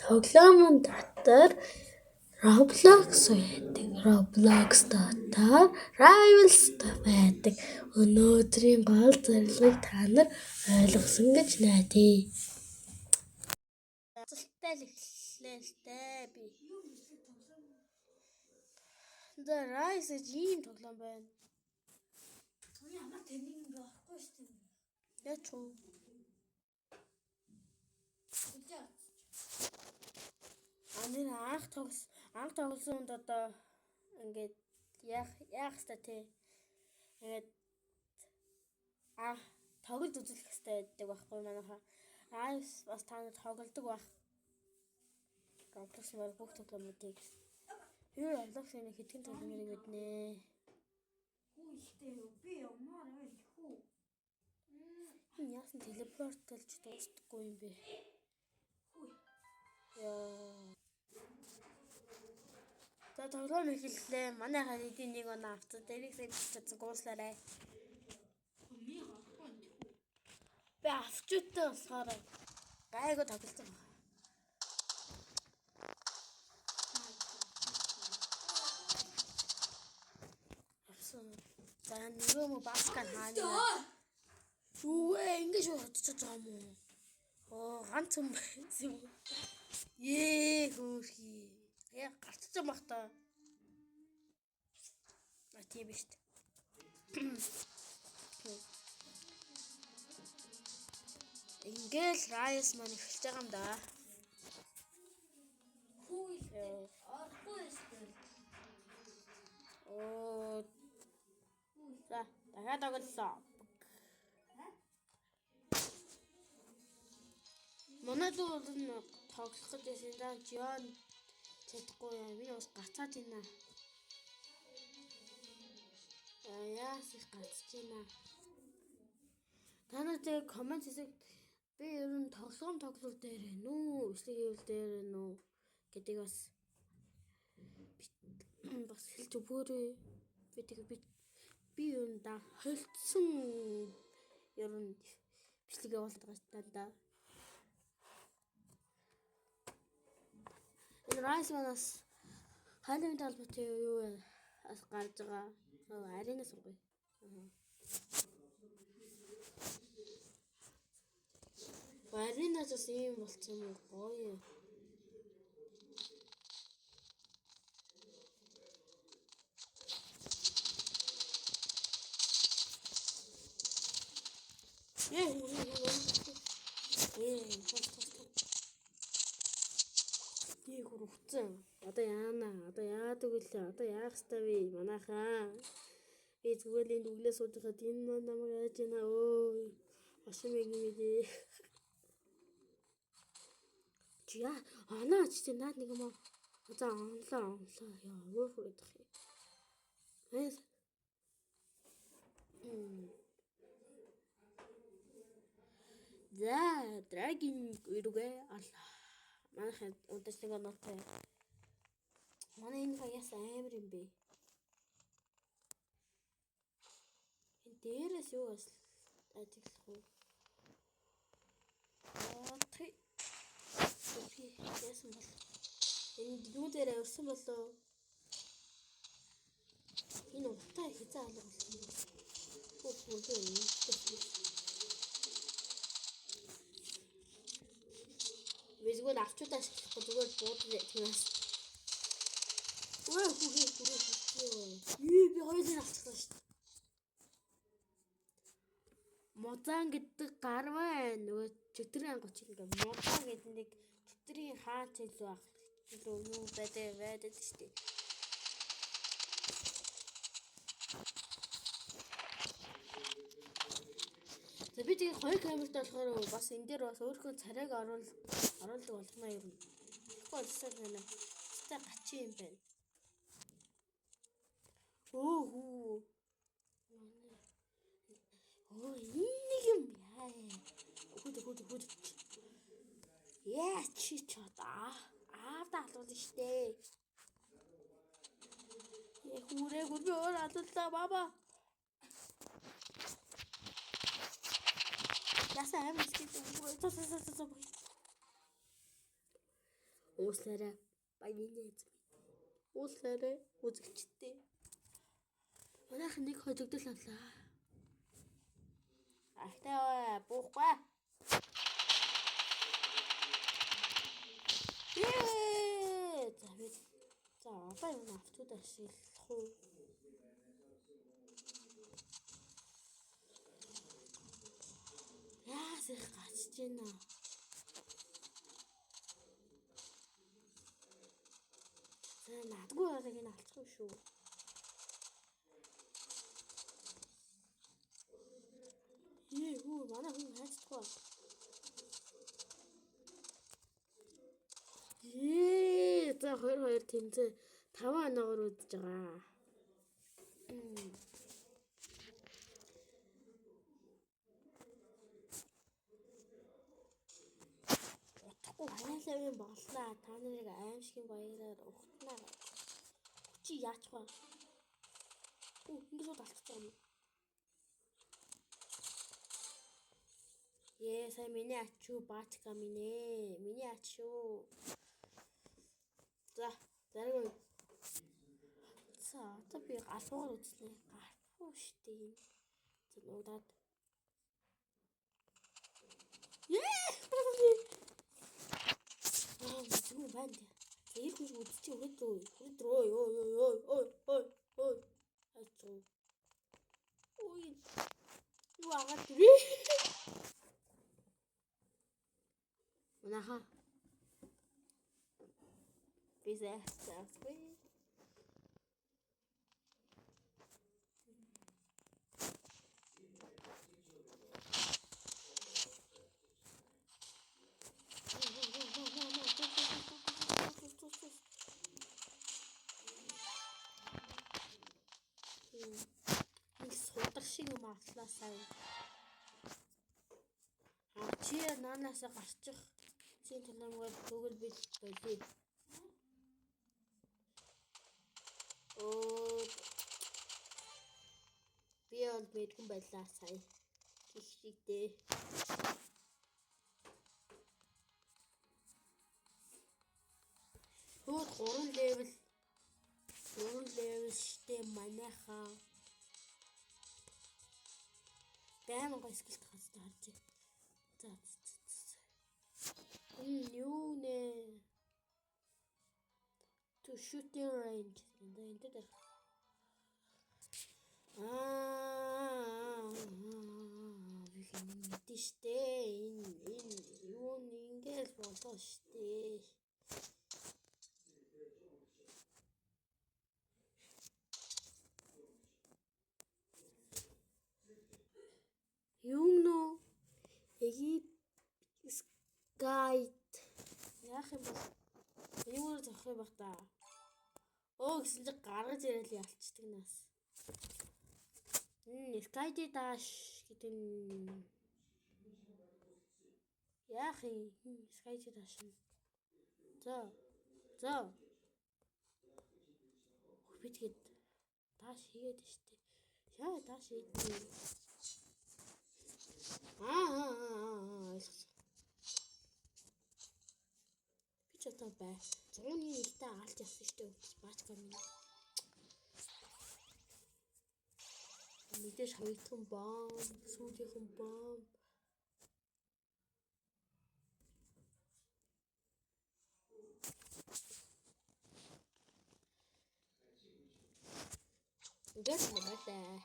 Тоглоомын дотор Roblox байдаг. Roblox дотор Rivals байдаг. Өнөөдрийн гол зорилгыг та нар ойлгосон гэж найдъя. Цалтай л эхэллээ л дээ би. The Rise гэж ийм тоглоом байна. Ямар тэнэг юм бэ? Орохгүй шүү дээ. Яач уу? А нэр анх тоглосон хүнд одоо ингээд яах хэвээр те. Ингээд анх тоглож үзэх хэвээр байдаг байхгүй манайха. Rise бас та нар тоглодог байх. Roblox маань бүх тоглоомуудыг. Юу Roblox-ын хэдхэн тоглоомыг мэднэ. Хүү ихтэй юу? Би ямаар байл хүү. Энэ яасан телепортлж дуустдаггүй юм бэ? Хүү. Яа. За тоглоом эхэллээ. Манай харидын нэг оноо авцсан. Тэрийг сайн чадсан гууслаарай. Ми орохгүй юм хүү. Би авчуутай болохоор гайгүй тоглолцсон байна. Авсан. За нөгөө мө баскан хаана. Юу вэ? Ингэж очиж байгаа юм уу? Оо ганц юм байсан юм. Ее хөөрхий. Яа гарцсан юм бах та. А тийм биш үү. Ингээл Rise маань эхэлж байгаа юм да. Хүү ихтэй. Орохгүй шүү дээ. Оо. За дахиад тоглолоо. Манай дүү бол тоглох гэж байсан даа Жон чадахгүй яа. Би бас гацаад байна. Яас их гацж байна. Та нар тэгээ коммент хэсэг би ер нь тоглоом тоглол дээр ээ нүү, бичлэг хийвэл дээр ээ нүү гэдэг бас бас хэлж өгөөрэй. Би тэгээ би ер нь да холцсон ер нь бичлэг явуулдаг дандаа. Энэ Rise манаас хайлын талбайтай юу бас гарч байгаа. Арена сонгоё. Аренаас бас ийм болцсон юм гоё. Ээ хөр үхсэн. Одоо яана? Одоо яадаг вүлээ? Одоо яах ёстой вэ? Манайхаа. Би зүгээр л энд өглөө сууж байхад энэ маань намайг яаж ийна өө. Хошин мэг юм дээ. Чи яа? Анаа чи тэ наад нэг юм аа. За онлоо онлоо. Яа өөр хүрээд ах юм. За, Dragon эргээ алла. Манайх удаж нэг оноотой. Манай энэ хаяас амар юм бэ. Энэ дээрээс юу ажиглах вэ? Аа тий. Яасан бол энэ юу дээр авирсан болоо? Энэ утаа хизээ алга болсон юм. Хөө хөө юм. Би зүгээр авчудаа ашиглахгүй зүгээр буудаж тиймээс. Өө хүүхээ хүрээ хүрээ. Юу би хоёулыг авчихлаа шүү дээ. Музан гэдэг гар байна. Нөгөө чөтгөрийн ангууч ингээ музан гэдэг нэг чөтгөрийн хаан чиглүү ах чиглүү юу байдаг шүү дээ. За би тэгээ хоёр камертай болохоор бас энэ дээр бас өөрийнхөө царайг оруулдаг болно ер нь. Тэгэхгүй болсоор байна. Цэцээ гачин юм байна. Өө хүү. Өө энэ нэг юм яа. Хүүд хүүд хүүд. Яа чи чодаа. Аавда алуулна штэ. Яа хүүрээгүй би өөр алууллаа баба. Яасан амар скил. Цаа цаа цаа цаа. Ууслаарай. Баян найз минь. Ууслаарай үзэгчдээ. Манайх нэг хожигдол авлаа. Ахтай буухгүй. Ээ! За би за одоо юм автууд ашиглах уу? Яас их гачж байна. За надгүй байгааг энэ алчих юм шүү. Ээ хүү манай хүн хайцдаггүй. Ээ за 22 тэмцээ 5 оноогоор үзэж байгаа. Утахгүй ханиалавын боллоо. Та нарыг аимшигын баяраар ухтнаа. Чи яачих вэ? Үу ингэ шууд алдчих юм. Ээ сая миний ач юу баачка минь ээ. Миний ач шүү. За зарим. За одоо би галбуугаар үзлээ. Галбуу штэ энэ. За нуудаад. Ээ! Аа зүг байна. За ир хүн үзчих хүрээд рүү. Хүрээд рүү. Ой ой ой ой ой ой. Ачуу. Ой. Юу агаад ирээ. Унаха. Би зайстай. Нэг судар шиг юм авлаа сая. А чи наанасаа гарчих. Чи тономгоор тэгвэл би болиё. Оо би бол мэдгүй байлаа сая. Гэх шиг дээ. Хөө 3 level 3 level штэ манайхаа. Байман гой skill т хацтай харж. За. Энэ юу нэ? To shooting range. Энэ дээр. Аа би мэдэн штэ. Энэ юу ингээл болоо штэ. Юу нөө? Египт гайд яах юм бол юугаар зогх юм бах та. Өө гэсэн чи гаргаж ирэл ялчдаг нас. Sky Dash гэдэг нь яах юм? Sky Dash нь. За. За. Би тэгээд dash хийгээд штэ. Яа dash хийдээ. Аа ойлгосон. Би ч одоо бай. 101-тэй алж явсан штэ. Баачка минь. Мэдээж хоёрдхон бомб, сүүлийнхэн бомб. Ингээд байлаа.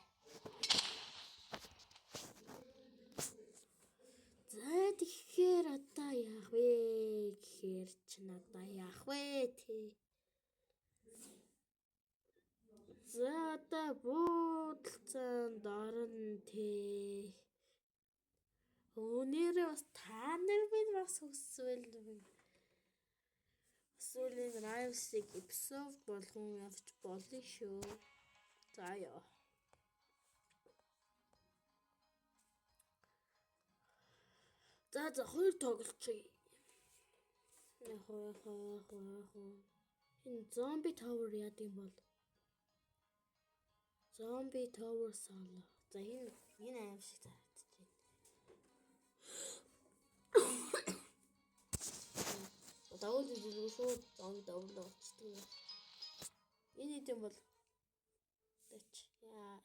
За тэгэхээр одоо яах вэ гэхээр чи надаа яах вэ тий. За одоо буудалцаанд орно тий. Өнөөдөр бас та нар минь бас хүсвэл сүүлийн Rivals-ыг episode болгон явж болно шүү. За ёо. За хоёр тоглолцъё. Яг хоо. Энэ зомби tower яад юм бол? Зомби tower solo. За энэ аим шиг зарагдаж байна. Давал үзүүлгүй шууд зомби давлаа болчдөг юм. Энэ хэдэн бол тач. Яа.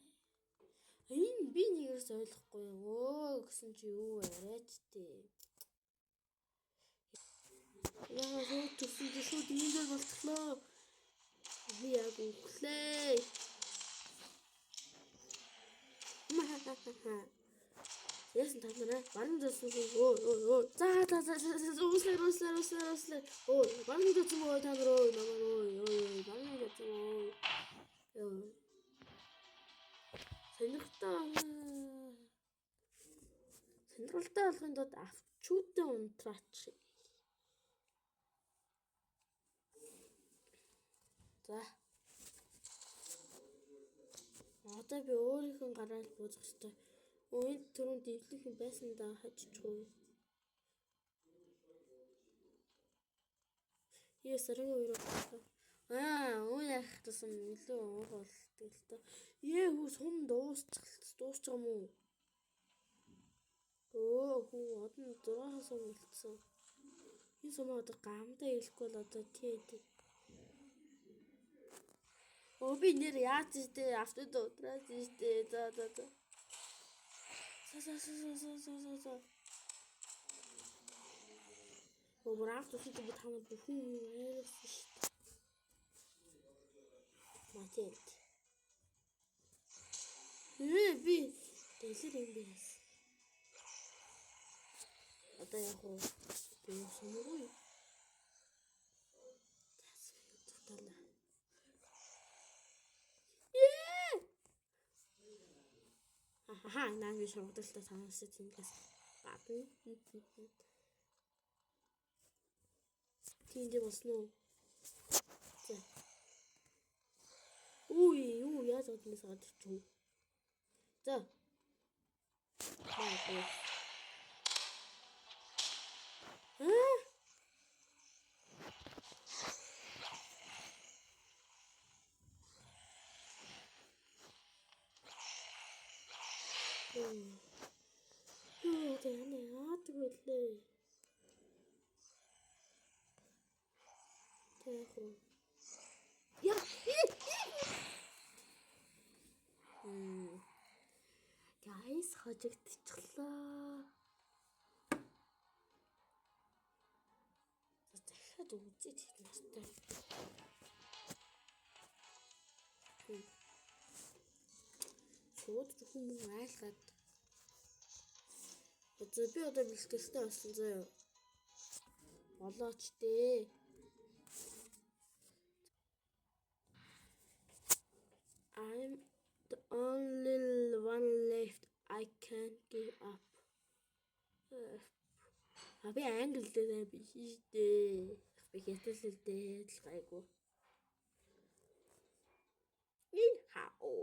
Энэ би нэгээс ойлгохгүй юм. Өө гэсэн чи юу яриач тээ. Яа, шууд төсөн чи шууд ийм л болтглоо. Би яг үхлээ. Яасан та нараа баруун зэлсэн өө өө өө за за за за үүслэр үүслэр үүслэр үүслэр өө баруун зэлсэн өө та нар өө намайг өө өө баруун зэлсэн өө өө сонирхолтой сонирхолтой болохын тулд авчуудаа унтраач. За. Одоо би өөрийнхөө гараар буух ёстой. Энд түрүүнд дэвлэх юм байсан да хажчих уу. Юу саргийн үер боллоо. Аа, үн яах тусам илүү ууг болдог л доо. Ээ хүү сум дуусчих дуусчих юм уу? Өө хүү одоо 6 сум үлдсэн. Энэ сумаа одоо гамдаа ирэхгүй бол одоо тий тий. Өө би нэр яаж штэ автод утраад штэ. За за за. За за за за за за за. Өө бүр анх тусаж би та нар бүхэн ойлгосон штэ. Матэлт. Ээ би дэлгэр юм би яасан. Одоо яг уу би сумгүй. За Ээ! Ахаа, наа би шургадaltaй танаас тэндээс гадна. Тийм дээ болсон уу? За. Үгүй юу яаж одноос гадарч үү? За. Баа. Аа? Юу одоо яна яадаг вүлээ? Тэг яг уу. Я. Guys хожигдчихлаа. За дахиад үзээд их нартай. Шууд зөвхөн мөн айлгаад. За би одоо бэлтгэлтэй болсон заяа. Болооч дээ. I'm the only one left. I can't give up. А би англи дээр биш шүү дээ. Би хятад хэл дээр л гайгүй. Ни хао.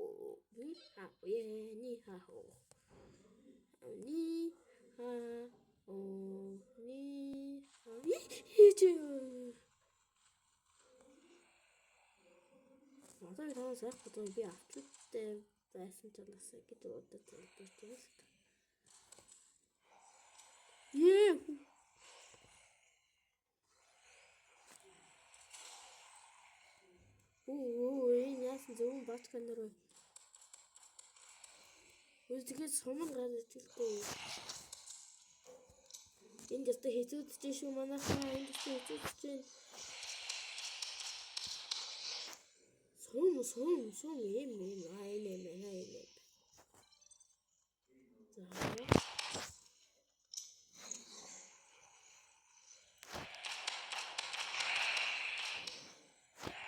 Ни хао. Ни хао. Ни хао. Ни хао. Хийж. Одоо би танаас айх бодсон би авчудтай байсан ч болоосаа гэж бодож залбирч байна л та. Ее. Оо энэ яасан зөвөн бачка нар вэ? Үгүй тэгэхээр сум нь гарч ижгэлтэй. Энд яста хэзүүдэж шүү манайхаа энд яста хэзүүдэж байна. Сум сум сум юм юм аа энэ юм байна энэ. За.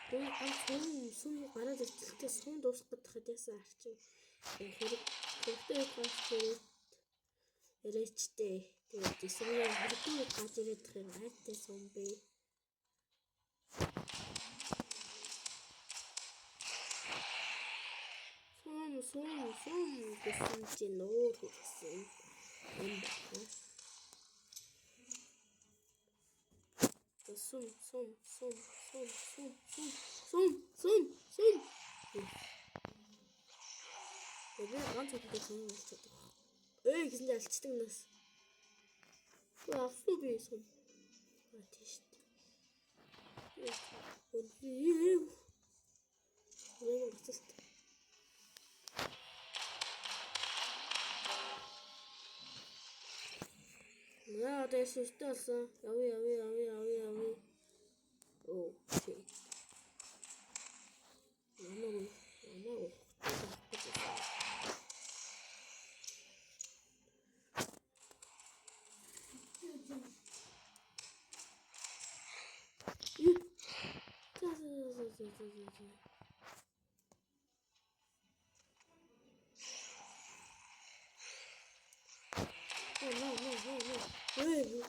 Тэгээ ганц сум сум гараад ирчихлээ сум дуусах гэхэд яасан арчин хэрэг хэрэгтэй үед гарч ирээд ирээчтэй. Тэгээд сум хэрэггүй үед гарч ирээд юм айтай сум бэ. Сум сум сум гэсэн чи нуур хүрсэн юм байна. Сум сум сум сум сум сум сум сум сум. Би ганц удаа сум болчиход байгаа. Эй гэсэн чи алчдаг нас. Үгүй авсан би сум. А тийш. Өнөө гоцолт. Яа, одоо яштай болсон. Явъя, явъя, явъя, явъя, явъя. Оо, shit. Ямар ямар За за за за. No, no, no, no. Эй.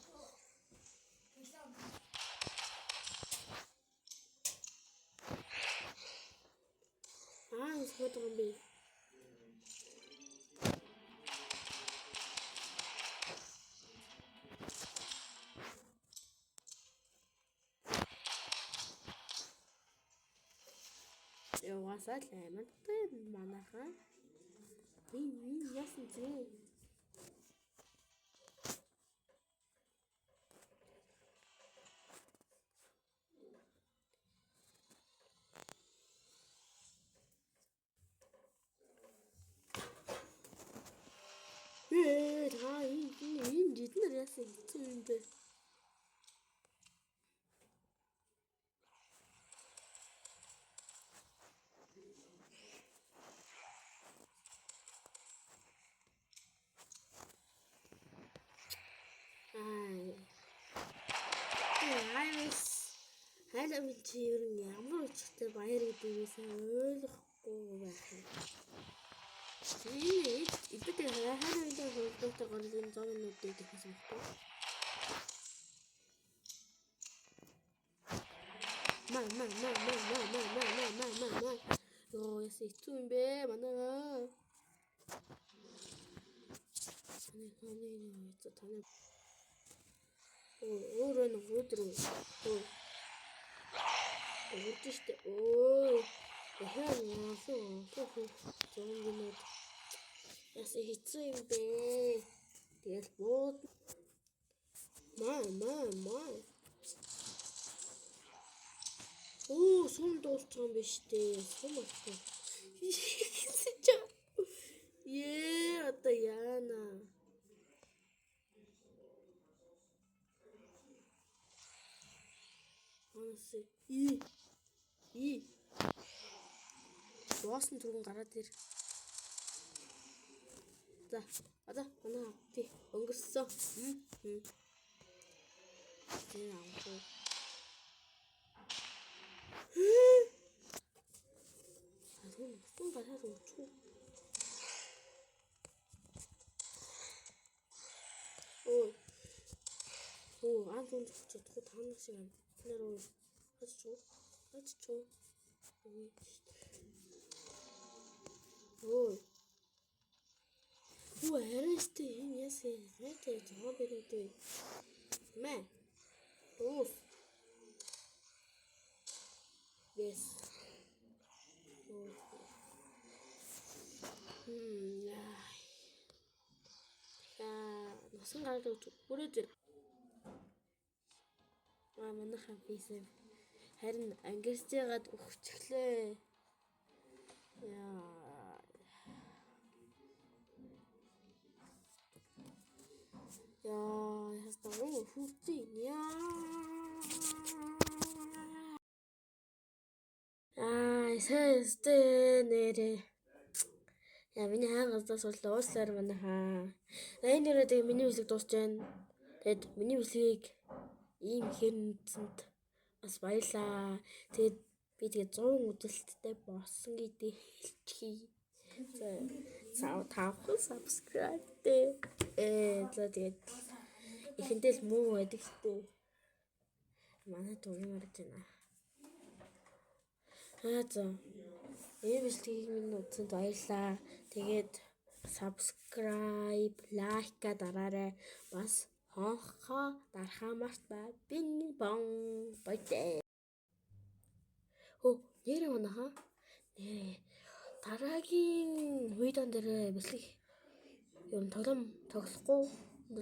Аа, суудаг юм бэ. Угаасаа л амартай манайхан. Энэ яасан зэ? Ээ, та энэ эднэр яасан хэцүү юм бэ? Аа. Аймс Хайлавын чи ер нь ямар учиртай баяр гэдгийг сайн ойлгохгүй байх юм. Энэ эдгээр хайлавын холбоотой горлын зомнуудыг тавьсан байхгүй. Ма ма ма ма ма ма ма ма ма ма ма. Йоо, яс хэцүү юм бэ манайгаа. Таны таны өөрөө нэг өдөр өө урж штэ. Өө. Яхаа яасан олон зомбинууд яасан хэцүү юм бэ. Тэгэл бууд маа маа маа. Оо, сум дуусчих юм биш үү? Сум болчих. Гэсэн чи. Ее, одоо яана. Манас и и босс нь түргэн гараад ир. За, одоо манай тий өнгөрсөн. Тэр авах. Аа, 무슨 гараад өгчих. Оо. Оо, ан түн чадахгүй та нар шиг юм. Нэр өө. Хаач чуу. Хаач чуу. Өө. Хүү арайстай энэ яасан хайтай зомбинууд вэ? Мэ. Уус. Yes. Яа. Насан гараад өрөөд ир. Аа, манайхан бисэв. Харин ангирч яагаад өгчлээ. Яа. Яа, ястаа оо хүртээ. Яа. Аа, сэстэ нэрээ. Яа, миний хаан газраас бол ууслаар манайхаа. Энэ дээрээ тэгээ миний бичлэг дуусч байна. Тэгэд миний бичлэгийг ийм ихээр үзсэнд бас баярлаа. Тэгээд би тэгээ 100 үзэлттэй болсон гэдгийг хэлчихье. За, тавхан subscribe дээ. За тэгээд эхэндээ л муу байдаг штэ. Манай дурмаар байна. Аа за. Энэ бичлэгийг минь үзсэнд баярлалаа. Тэгээд subscribe, like дараарай. Бас хонхоо дарахаа мартаа. Бин бон баяртай. Хөө нэрээ манайхаа. Нэрээ дараагийн видеон дээр бичлэг юм тоглоом тоглохгүй.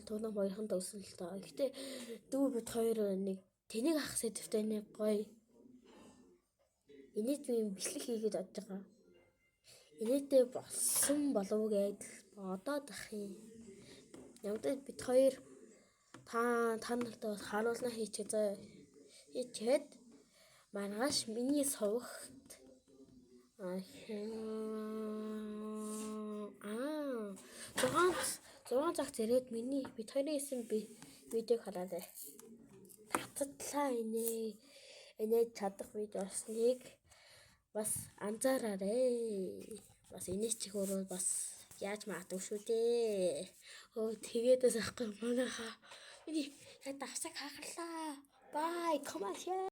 Тоглоом хоёрхан тоглосон л доо. Гэхдээ дүү бит хоёр нэг Тэнийг ах сэдвтэй нэг гоё инээдмийн юм бичлэг хийгээд бодож байгаа. Инээдтэй болсон болов гэж бодоод ах юм. Ямагтай бид хоёр та нартай бас харуулна хийчихээ заа. Хийчихэд маргааш миний сувагт 6 цагт ирээд миний бид хоёрын хийсэн видеог хараарай. Таттлаа инээж чадах видеосныг бас анзаараарай. Бас инээч чих өөрөө бас яаж магадгүй шүү дээ. Өө, тэгээд бас ахгүй манайхаа. Миний яг давсаг хахарлаа. Bye. Come on, share.